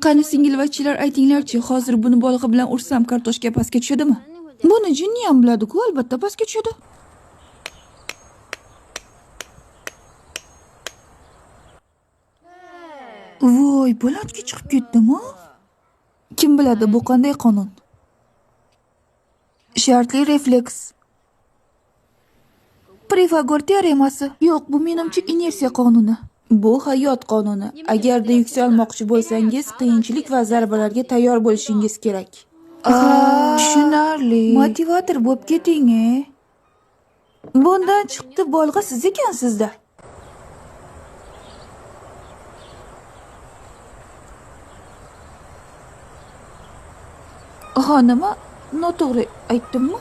Qani singilvachchalar, aytinglarchi, hozir buni bolg'a bilan ursam kartoshka pastga tushadimi? Buni jinni ham biladi-ku, albatta pastga tushadi. Voy, balandga chiqib ketdimi? Kim biladi, bu qanday qonun? Shartli refleks. Pifagor teoremasi. Yo'q, bu menimcha inersiya qonuni. Bu hayot qonuni. Agarda yuksalmoqchi bo'lsangiz, qiyinchilik va zarbalarga tayyor bo'lishingiz kerak. Tushunarli. Motivator bo'lib keting. Bundan chiqdi bolg'a siz ekansizda. Ha, nima? Noto'g'ri aytdimmi?